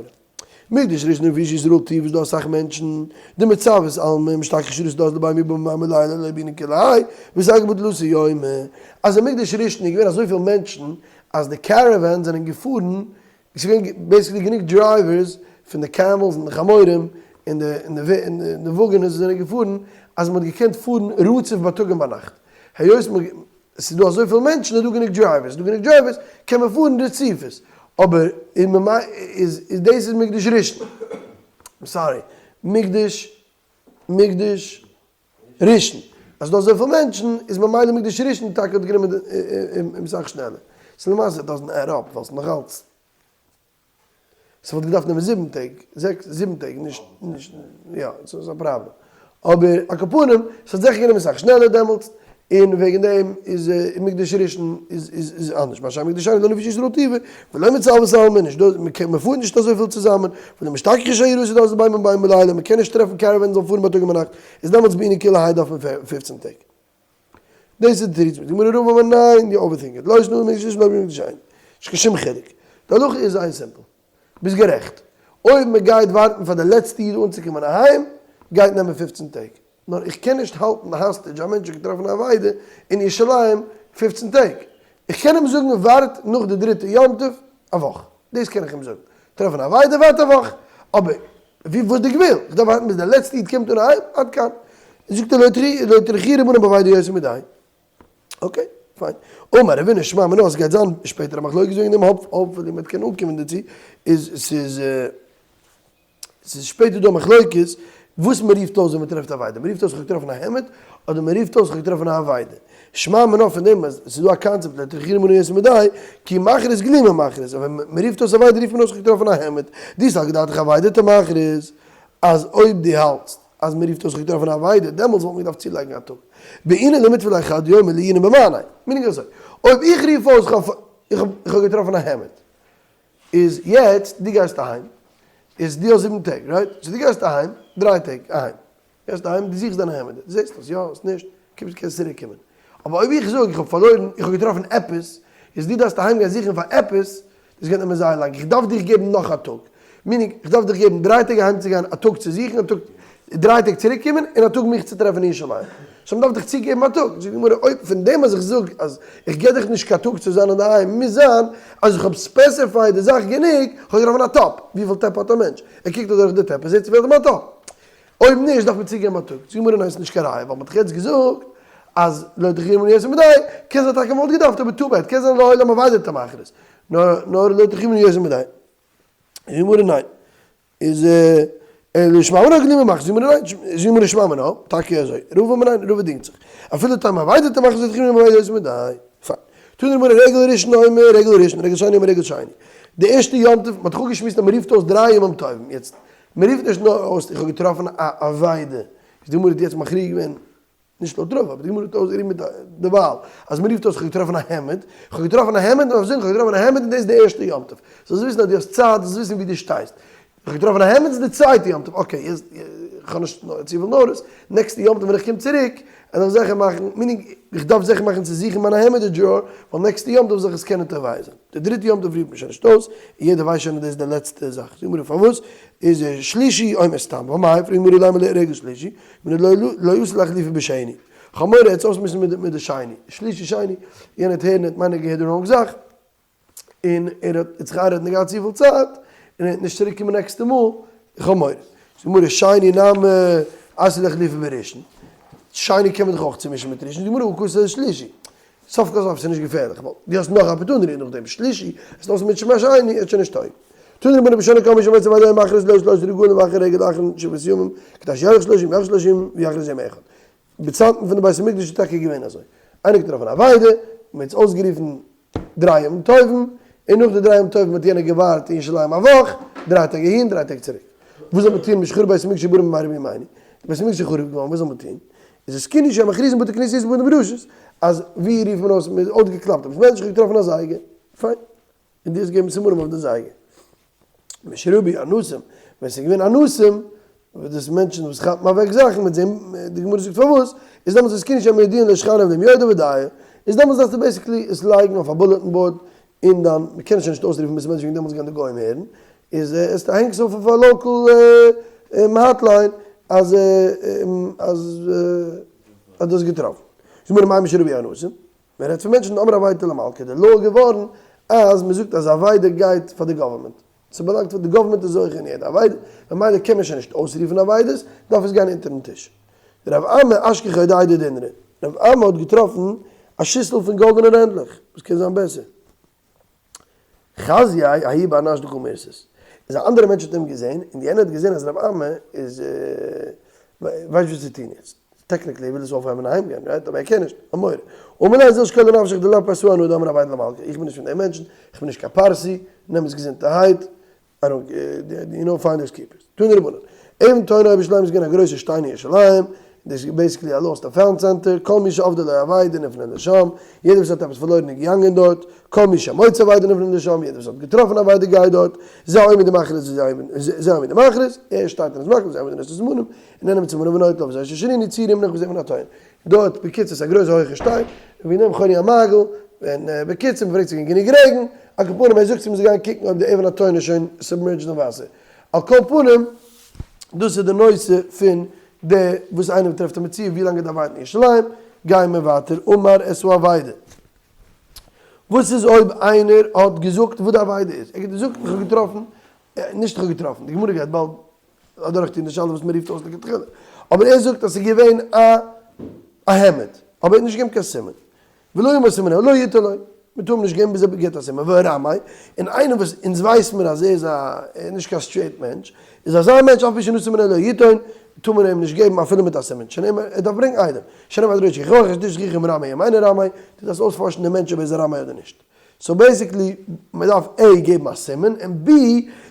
מקדש ראשון לפי שישראל טובא איז דא אסאך מענטשן, דמצוות עלמא משתכח שירות דאס דבי מי במה מלילה לא בינו כלהי וסגר בדלתו יומא, אז אין מקדש ראשון איז געווען אזויפיל מענטשן אז די caravans זענען געפארן, עס איז געווען basically גענוג drivers פון די camels און די חמורים און די וואגענעס זענען געפארן אז מען האט געקענט פארן רצוף בייטאג און ביינאכט, היות מען עס איז דא אזויפיל מענטשן איז דא גענוג drivers, איז דא גענוג drivers קען מען פארן רציפות, אבער אין ממ איז איז דאס איז מקדש ראשון, sorry, מקדש מקדש ראשון, אז ס'דא אזויפיל מענטשן איז ממילא מקדש ראשון טאקע האט גענומען אים סאך שנעלער, ס'איז למעשה doesn't add up ווייל ס'איז נאכאלץ. ס'וואלט געדארפט נעמען זיבן טעג, זעקס, זיבן טעג, נישט, נישט, יא, ס'איז א פראבלעם. אבער על כל פנים, ס'האט זיכער גענומען סאך שנעלער דעמאלטס, און וועגן דעם איז מקדש ראשון איז איז איז אנדערש. מה שאין מקדש שני לא לפי שישראל טובא, ולא מצוות עלמא, נישט דא, מ'קען, מ'פארט נישט אזויפיל צוזאמען, ולא משתכחי שיירות איז דאס בין בין בלילה, מ'קען נישט טרעפן caravans זאלן פארן בייטאג און ביינאכט, איז דעמאלטס בעינן כולי האי דארף מען פופצן טעג. דאס איז די תירוץ מיט גמרא רבא אמר ניין you overthink it לא שנא מקדש ראשון לא מקדש שני נישט קיין שום חילוק די הלכה איז זייער simple ביסט גערעכט אויב מען גייט ווארטן פאר די לעצטע איד אנצוקומען אהיים גייט נעמען פופצן טעג נאר איך קען נישט האלטן hostage א מענטש האט געטראפן א אבידה אין ירושלים פופצן טעג איך קען אים זאגן ווארט נאך די דריטע יום טוב א וואך דאס קען איך אים זאגן טרעפן א אבידה ווארט א וואך אבער ווי וואס די גבול? איך דארף ווארטן ביז דער לעצטע איד קומט אן אהיים? עד כאן. זאגט ער לא הטריחוהו רבנן באבידה יותר מדאי. okay, פיין. אמר רבינא שמע מינה עס גייט זיין שפעטער א מחלוקת וועגן דעם hopefully מען וועט קענען אנקומען דערצו, איז ס'איז ס'איז שפעטער דא א מחלוקת וואס מען רופט אויס ווען מען טרעפט אבידה, מען רופט אויס איך האב געטראפן א העמד אדער מען רופט אויס איך האב געטראפן א אבידה. שמע מינה פון דעם אז ס'איז דא א קאנצעפט לא הטריחוהו רבנן יותר מדאי, כי מכריז גלימא מכריז, אז ווען מ'רופט אויס אבידה רופט מען אויס איך האב געטראפן א העמד, דאי סלקא דעתך אבידה תמכריז, אז אויב דו האלטסט. אז מען רופט אויס איך האב געטראפן א אבידה, דעמאלטס וואלט מען געדארפט צולייגן א טאג. בעינא למיתבא ליה חד יומא לעיוני במעניה. meaning אזוי, אויב איך רוף אויס איך האב געטראפן א העמד, איז יעצט דו גייסט אהיים, איז דו האסט זיבן טעג, right? So דו גייסט אהיים, דריי טעג אהיים, גייסט אהיים, דו זוכסט דיינע העמעדער, דו זעסט עס, יא, עס נישט, קומסט קענסט צוריק קומען. אבער אויב איך זאג איך האב פארלוירן, איך האב געטראפן עפעס, איז דו דארפסט אהיים גיין זוכן פאר עפעס, דאס גייט נעמען זייער לאנג, איך דארף דיך געבן נאך א טאג. meaning, איך דארף דיך געבן דריי טעג אהיים צו גיין, א טאג צו זוכן, א טאג, דריי טעג צוריק קומען, און א טאג מיך צו טרעפן אין ירושלים. So מ'דארף דיך צוגעבן א טאג. זאגט די גמרא, אויב פון דעם אז איך זאג אז איך גיב דיך נישט קיין טאג צו זיין אינדערהיים, מוז זיין אז איך האב specified די זאך גענוג, איך האב געטראפן א טאפ, וויפיל טעפ האט א מענטש? ער קוקט אדורך די טעפ, ער זעט ס'פעלט אים א טאפ. אויב נישט דארף מען צוגעבן א טאג. זאגט די גמרא, ניין ס'איז נישט קיין ראיה, ווייל מ'האט דאך יעצט געזאגט אז לא תחרימו יותר מדאי, קען זיין טאקע מ'וואלט געדארפט אבער too bad, קען זיין לעולם אבידה תמכרת, נאר לא תחרימו יותר מדאי. זאגט די גמרא, ניין. איז אלא שמע מינה גלימא מאכט זאגט די גמרא ניין, זאגט די גמרא שמע מינה, טאקע אזוי, רבא אמר ניין, רבא דינגט זיך, אפילו תימא אבידה תמכרת לא תחרימו יותר מדאי. פיין. תנא רבנן רגל ראשון אומר רגל ראשון רגל שני אומר רגל שני. די ערשטע יום טוב, מ'האט דאך אפגעשמועסט אז מ'רופט אויס דריי ימים טובים, יעצט מען רופט נישט נאר אויס איך האב געטראפן א אבידה, איז די גמרא האט יעצט מכריע געווען, נישט לויט רבא, אבער די גמרא האט אויסגערופן מיט דערווייל, אז מען רופט אויס איך האב געטראפן א העמד, איך האב געטראפן א העמד, מען דארף זאגן איך האב געטראפן א העמד און דאס איז די ערשטע יום טוב, זאלסט וויסן אז דו האסט צייט, זאלסט וויסן ווי דו שטייסט, איך האב געטראפן א העמד איז די צווייטע יום טוב, okay יעצט איך האב נישט צופיל notice, נעקסטע יום טוב ווען איך קום צוריק, וועל איך זיכער מאכן, meaning איך דארף זיכער מאכן צו זוכן מיינע העמעדער drawer, ווייל נעקסטע יום טוב זאל איך עס קענען תובע זיין. די דריטע יום טוב רופט מען שוין נישט אויס, און יעדער ווייסט שוין אז דאס איז די לעצטע זאך. זאג מיר פארוואס איז שלישי אומר סתם, ואמאי פרעגט מיר למה לרגל שלישי, מיר לא עשו להחליפו בשני. כ'האב מורא ער וועט אויסמישן מיט די שני, שלישי שני, יענער וועט הערן ער האט מיינען געהערט די wrong זאך, און ער האט זיך איינרעדן די גאנצע צופיל צייט, און ער וועט נישט צוריק קומען נעקסטע מאל, איך האב מורא. זאגט די גמרא שני נמי אתי לאחלופי בראשון, שני קען מען דאך אויך צומישן מיט ראשון, זאגט די גמרא הא קאתי לשלישי, סוף כל סוף ס'איז נישט געפערליך, ווייל דו האסט נאך opportunity נאך דעם שלישי, עס לאזן מיט שמע שני, עס שוין נישט טויג. תנו רבנן בשנה כל מי שמצא אבידה מכריז לו שלשה רגלים ואחר רגל אחרון שבעת ימים, כדי שילך שלשים וילך שלשים ויכריז יום אחד. בצייטן פון די בית המקדש איז טאקע געווען אזוי. איינער האט געטראפן א אבידה, מען האט עס אויסגערופן דריי ימים טובים, און נאך די דריי ימים טובים האט יענער געווארט אין ירושלים א וואך, דריי טעג אהין דריי טעג צוריק. וואס זאל מען טון משחרב בית המקדש וברא במהרה בימינו? די בית המקדש איז חרוב געווארן, וואס זאל מען טון? איז התקינו שיהו מכריזין בבתי כנסיות ובבתי מדרשות, אז ווי רופט מען אויס, מען איז אויסגעקלאפט אויף מענטש, איך האב געטראפן א זייגער, פיין, און דו האסט געגעבן סימנים אויף די זייגער. משרבו אנסים, ווען ס'איז געווען אנסים, וואס דאס מענטשן וואס כאפן אוועק זאכן מיט זעם, די גמרא זאגט פארוואס, איז דעמאלטס התקינו שיהו מודיעין לשכניהם ואם יודע ודאי, איז דעמאלטס דארפסטו basically עס לייגן אויף א bulletin board, און דאן, מ'קען עס שוין נישט אויסרופן בית המדרש וועגן דעמאלטס גייען די גוים הערן, איז עס הענגסט אויף אויף א local hotline אז אז אז דו האסט געטראפן. זאג מיר מאי משרבו אנסים, מען רעדט פון מענטשן אמרי אבידתא למלכא, די law איז געווארן אז מען זאגט אז אבידה גייט פאר די government, ס'באלאנגט פאר די government איז זוכה אין יעדע אבידה, ממילא קען מען שוין נישט אויסרופן אבידות, דארף עס גיין אונטערן טיש. רב אמי אשכחיה הודיידי דינרי, רב אמי האט געטראפן א שיסל פון גאלדענע רענדלעך, וואס קען זיין בעסער? חזייה ההוא בר נש דקא מירתת, איז א אנדערע מענטש האט אים געזען, און יענער האט געזען אז רב אמי איז ווייסט וואס צו טון יעצט, technically ער וויל עס אויפהייבן און אהיים גיין, right? אבער ער קען נישט, א מורא. אמר ליה זיל שקול לנפשך דלאו פרסאי אנא דאמרי אבידה למלכא, איך בין נישט פון די מענטשן, איך בין נישט קיין פרסי, נעם עס געזונטערהייט, I don't, you know finders keepers. תנו רבנן. אבן תונה בירושלים איז געווען א גרויסע שטיין אין ירושלים, דאס איז basically א lost and found center, כל מי שאבדה לו אבידה נפנה לשם, יעדער וואס האט עפעס פארלוירן איז געגאנגען דארט, כל מי שמוצא אבידה נפנה לשם, יעדער וואס האט געטראפן אבידה גייט דארט, זה עומד ומכריז וזה עומד ומכריז, ער שטייט און איז מכריז, זה עומד ונושא סימנים, און ער נעמט סימנים ונוטל וזה ששינינו צירים נאך וזה אבן התונה. דארט, בקיצור ס'איז א גרויסע הויכע שטיין, און ווי נעם חוני המעגל, און בקיצור מ'פרעגט צו גענוג רעגן, על כל פנים ער זאגט צו מ'זאל גיין קוקן אויב די אבן התונה איז שוין submerged אין וואסער. על כל פנים, דאס איז די נושא פון די וואס איינער טרעפט א מציאה ווי לאנג ער דארף ווארטן אין ירושלים, גייען מיר ווייטער, אמר את האבידה. וואס איז אויב איינער האט געזאגט וואס די אבידה איז? ער האט געזאגט איך האב געטראפן, נישט איך האב געטראפן, די גמרא גייט באלד אדורכטון די שאלה וואס מען רופט אויס לכתחילה, אבער ער זאגט אז ס'איז געווען א א העמד, אבער ער האט נישט געגעבן קיין סימן, ולא אמר סימן לא יתן לו, מען טאר אים נישט געבן ביז ער געבט א סימן, והרמאי, און איינער וואס אונז ווייסט מיר אז ער איז א נישט קיין straight מענטש, איז אזא מענטש אף על פי שנתן סימן לא יתן, טאר מען אים נישט געבן אפילו מיט א סימן, שנאמר, ער דארף ברענגען עדים, שנאמר אדרשי כח, אשת איש זכיכם רמאי אם אינו רמאי, דו דארפסט אויספארשן דעם מענטש אויב ער איז א רמאי אדער נישט. so basically מען דארף A געבן א סימן, און B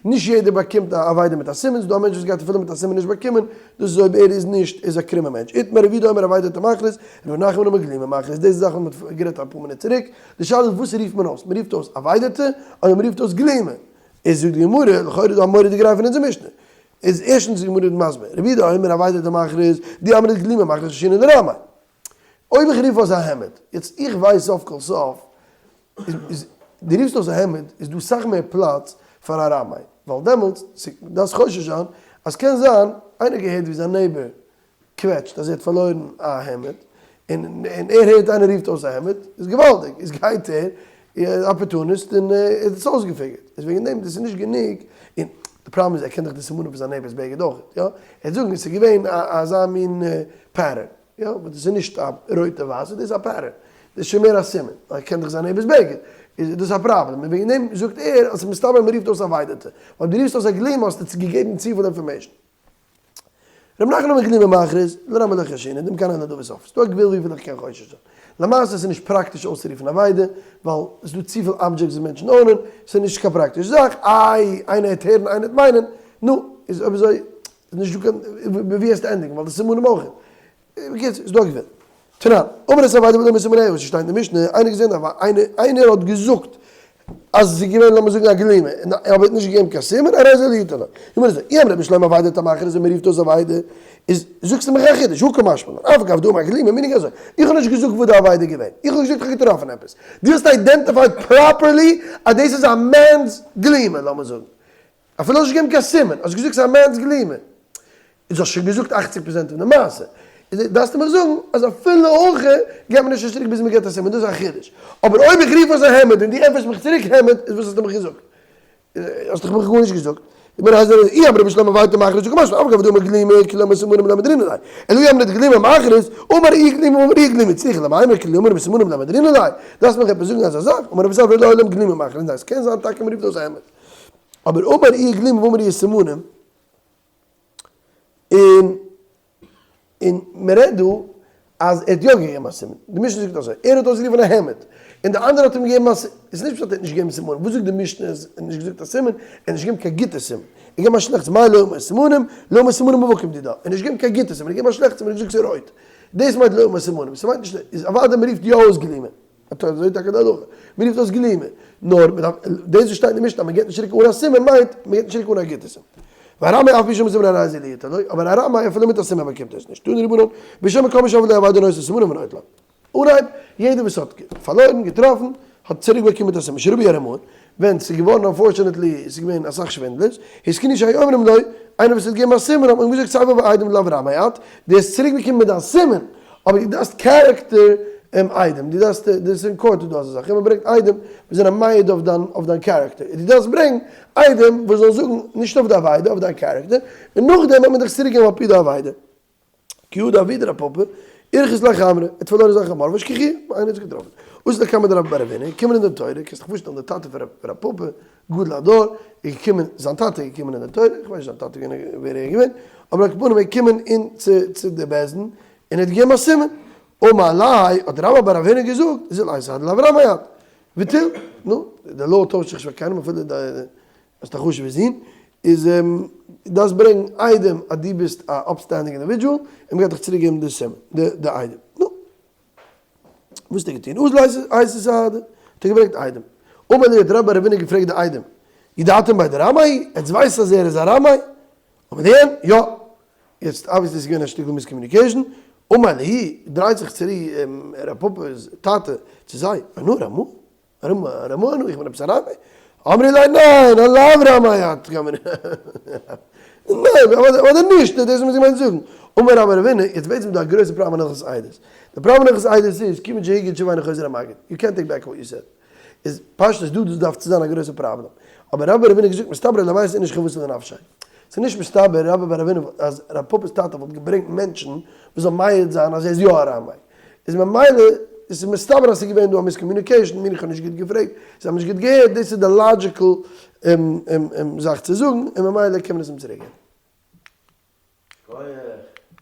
נישט יעדער באקומט א אבידה מיט א סימן, ס'איז דא א מענטש וואס גייט אפילו מיט א סימן נישט באקומען, דאס איז אויב ער איז נישט איז א קרומע מענטש. איתמר רבי יהודה אומר אבידתא מכריז, ר' נחמן אומר גלימא מכריז, דאס איז זאכן וואס מען האט גערעדט אפאר מינוט צוריק, די שאלה איז וואס רופט מען אויס, מען רופט אויס אבידתא אדער מען רופט אויס גלימא? איז זאגט די גמרא, לכאורה איז דא א מורא'דיגע ראי' פון אונזער משנה, איז ערשטנס די גמרא איז מסביר, רבי יהודה אומר אבידתא מכריז, דאי אמרת גלימא מכריז חיישינן דרמאי. אויב איך רוף אויס א העמד, יעצט איך ווייס סוף כל סוף, איז דו רופסט אויס א העמד איז דא סאך מער פלאץ פאר א רמאי, ווייל דעמאלטס דארפסט חושש זיין אז קען זיין איינער האט געהערט ווי זיין neighbor קוועטשט אז ער האט פארלוירן א העמד, און ער הערט איינער רופט אויס א העמד, איז געוואלדיג, איז גייט ער, opportunist, און ער האט עס אויסגע figure ט, איז וועגן דעם דאס איז נישט גענוג, און די פראבלעם איז ער קען דאך די סימנים פון זיין neighbor 'ס בגד אויך, יא? ער וועט זאגן עס איז געווען אזא מין pattern, יא, באט דאס איז נישט א רויטע ווייסע, דאס איז א pattern, דאס איז שוין מער א סימן, ער קען דאך זיין neighbor 'ס בגד, איז דאס א פראבלעם, און וועגן דעם זאגט ער אז ס'איז מסתבר מען רופט אויס אבידתא, ווייל דו רופסט אויס א גלימא האסטו געגעבן צופיל information. ר' נחמן אומר גלימא מכריז, לרמאי לא חיישינן, דמקניא לדבר סוף. ס'דא א גבול וויפיל איך קען חושש זיין. למעשה ס'איז נישט פראקטיש אויסצורופן אבידה, ווייל ס'איז דא צופיל objects וואס מענטשן own ען, ס'איז נישט קיין פראקטישע זאך, איי איינער העט הערן איינער העט מיינען, נו, איז אויב אזוי איז נישט דא קיין ווי וועסטו ענדיגן, ווייל די סימנים אויך. בקיצור, איז דא א גבול. תנן, אמר את האבידה ולא אמר סימניה, וואס שטייט אין די משנה, איינער געזען א איינער איינער האט געזאגט אז עס איז געווען לאמיר זאגן א גלימא, און אבער האט נישט געגעבן קיין סימן, הרי זה ליתן לו. גמרא זאגט, אי אמרת בשלמא אבידתא מכריז און מען רופט אויס אבידה, איז זאגסטו מיך א חידוש, הא קא משמע לן, אף על גב דאמר גלימא meaning אזוי, איך האב נישט געזאגט וואס די אבידה איז געווען, איך האב געזאגט איך האב געטראפן עפעס, דו האסט identified properly אז דאס איז א man's גלימא לאמיר זאגן, אפילו האסט נישט געגעבן קיין סימן, האסט געזאגט ס'איז א man's גלימא, איז האסט שוין געזאגט אכציג פראצענט פון די מעשה, איז דארפסטו מיך זאגן אז אפילו אויך געבט מען נישט צוריק ביז מ'געבט א סימן, דאס איז א חידוש, אבער אויב איך רוף אויס א העמד און דו ענטפערסט מיך צוריק העמד, איז וואס האסטו מיך געזאגט? האסט דאך מיך גארנישט געזאגט. די גמרא הייסט אי אמרת בשלמא אבידתא מכריז הא קא משמע לן, אף על גב דאמר גלימא כי לא אמר סימנים לא מהדרינן ליה, אלא אי אמרת גלימא מכריז, אמר איהו גלימא ואמר איהו גלימא, צריכא למימר כי לא אמר סימנים לא מהדרינן ליה, דארפסט מיך עפעס זאגן אזא זאך, אמר רבי ספרא לעולם גלימא מכריז, ניין ס'קען זיין טאקע מ'רופט אויס א העמד. אבער אמר איהו גלימא ואמר איהו סימנים, און און מען רעדט דא אז ער האט יא געגעבן א סימן, די משנה זאגט אזוי, ער האט אויסגערופן א העמד, און די אנדערע האט אים געגעבן א סימן, עס איז נישט פשט ער האט נישט געגעבן סימנים, וואס זאגט די משנה אז ער האט נישט געזאגט א סימן, ער האט נישט געגעבן קיין גוטע סימן, ער האט געגעבן א שלעכטס, מאי לא אמר סימנים, לא אמר סימנים מובהקים דידה, ער האט נישט געגעבן קיין גוטע סימן, ער האט געגעבן א שלעכטס סימן, ער האט געזאגט ס'איז רויט, דאס מיינט לא אמר סימנים, ס'מיינט נישט, איז אוודאי מען רופט יא אויס גלימא. אזוי טאקע די הלכה, מען רופט אויס גלימא, נאר מען דארף, דאס וואס שטייט אין די משנה אז מען געבט נישט צוריק אן א סימן מיינט מען געבט נישט צוריק אן א גוטע סימן. והרמאי אף בשם סימן הרי זה ליתן לו, אבער א רמאי אפילו מיט א סימן באקומט ער עס נישט, תנו רבנן, בשם כל מי שאבד לו אבידה נותן סימנים ונוטלן. אנהייב, יעדער וואס האט פארלוירן, געטראפן, האט צוריק באקומען מיט א סימן, שרבו הרמאים, ווען ס'איז געווארן unfortunately, ס'איז געווען אסאך שווינדלערס, התקינו שיהיו אומרים לו, איינער וואס האט געגעבן א סימן האט מען אים געזאגט צא והבא עדים דלאו רמאי את, דו האסט צוריק באקומען מיט דיין סימן, אבער דו דארפסט character עדים, דו דארפסט, דאס איז אין court איז דא אזא זאך, מען ברענגט עדים וואס זענען מעיד אויף דיין אויף דיין character, דו דארפסט ברענגן עדים וואס זאלן זאגן נישט אויף די אבידה אויף דיין character, און נאכדעם וועט מען דיך צוריק געבן על פי די אבידה. כי הא דעביד רב פפא, אירכס ליה חמרא, ער האט פארלוירן זיין חמור, ואשכחוה, איינער האט עס געטראפן. אתא לקמיה דרבה בר רב הונא, געקומען אין דין תורה, קענסט דיך פארשטעלן דער טאטע פון רב פפא, גדול הדור, איז געקומען, זיין טאטע איז געקומען אין דין תורה, איך ווייס נישט זיין טאטע ווער ער איז געווען, אבער על כל פנים ער איז געקומען אין צו צו די בית דין, און ער האט געגעבן א סימן. אמר ליה, האט רבה בר רב הונא געזאגט, זיל אייתי סהדי דלאו רמאי את. ותו, נו, די law טוישט זיך נישט פאר קיינעם אפילו די. האסט א חשוב'ע זון, איז דארפסט ברענגן עדים אז דו ביסט א upstanding individual, און מ'גייט דיך צוריק געבן די סימן, די עדים. נו. וואס האט ער געטון? אזל אייתי סהדי, האט ער געברענגט עדים. אמר להו האט רבה בר רב הונא געפרעגט די עדים, ידעתם ביה דרמאי? עטס ווייסט אז ער איז א רמאי? אמרו ליה, יא. יעצט obviously איז געווען א שטיקל miscommunication, אמר להו, דרייט זיך צו ר' פפא'ס טאטע צו זיי, אנא רמאי? רמאי אנא, איך בין עפעס א רמאי? אמרי ליה ניין, א לאו רמאי את גמרי. ניין, אדער נישט, דאס האבן זיי געמיינט זאגן. אמר רבה בר רב הונא, יעצט בעצם איז דא א גרויסע פראבלעם אין הלכות עדות. די פראבלעם אין הלכות עדות איז, כיוון שהגיד שוב אינו חוזר המגיד, יו קענט טעיק בעק וואט יו סעד. איז פשטות דא דאס דארף צו זיין א גרויסע פראבלעם. אבער רבה בר רב הונא האט געזאגט מסתברא למעשה איניש חובתא לנפשיה. ס'איז נישט מסתבר רבה בר רב הונא אז רב פפא'ס טאטע וואלט געברענגט מענטשן וואס זאלן מעיד זיין אז ער איז יא א רמאי. איז ממילא איז מסתבר אז ס'איז געווען דא א miscommunication, מיר איך האב נישט גוט געפרעגט, זיי האבן נישט גוט געהערט, דאס איז די logical זאך צו זאגן, און ממילא קען מען עס אים צוריק געבן. שכוח.